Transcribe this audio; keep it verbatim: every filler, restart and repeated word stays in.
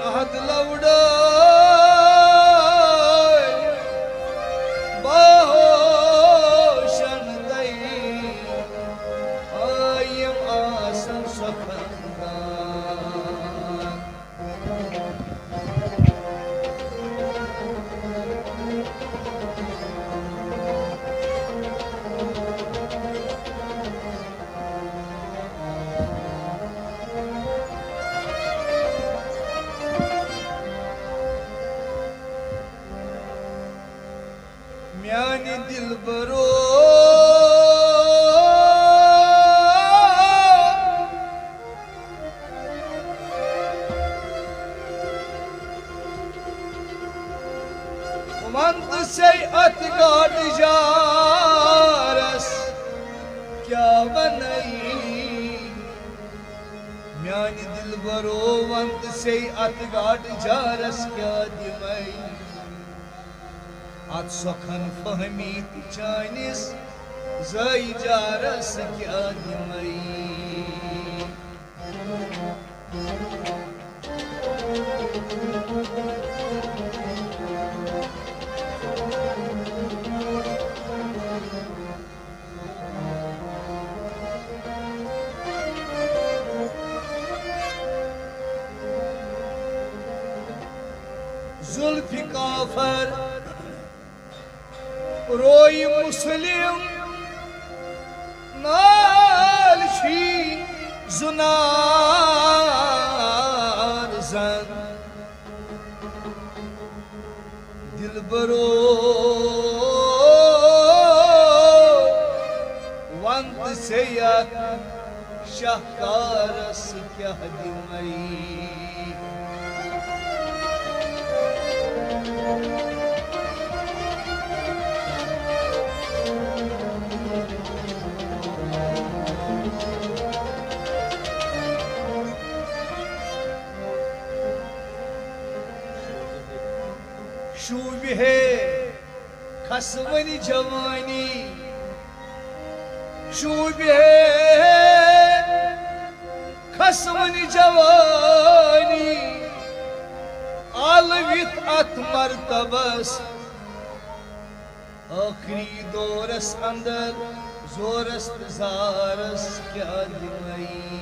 احد لوڑٲے باہوشن دٔے آیم آسن سۄ خندان۔ میانہِ دلبرو، ونتہٕ سے اتھ گاڈٕ جارس کیٛاہ ونَے؟ میانہِ دلبرو، ونتہٕ سے اتھ گاڈٕ جارس کیٛاہ دِمَے؟ اتھ سۄکھن فہمی تہٕ چٲنِس زٲے جارس کیٛاہ دِمَے؟ ذوالفقار روی مسلم نال چھی زنار زن۔ دلبرو، ون تہٕ سے یتھ شاہکارس کیٛاہ دِمَے؟ شوٗبہِ ہے کھسوٕنۍ جوانی، شوٗبہِ ہے کھسوٕنۍ جوانی، آلوِتھ اتھ مرتبس۔ ٲخری دورس اندر زورس تہٕ زارس کیٛاہ دِمَے؟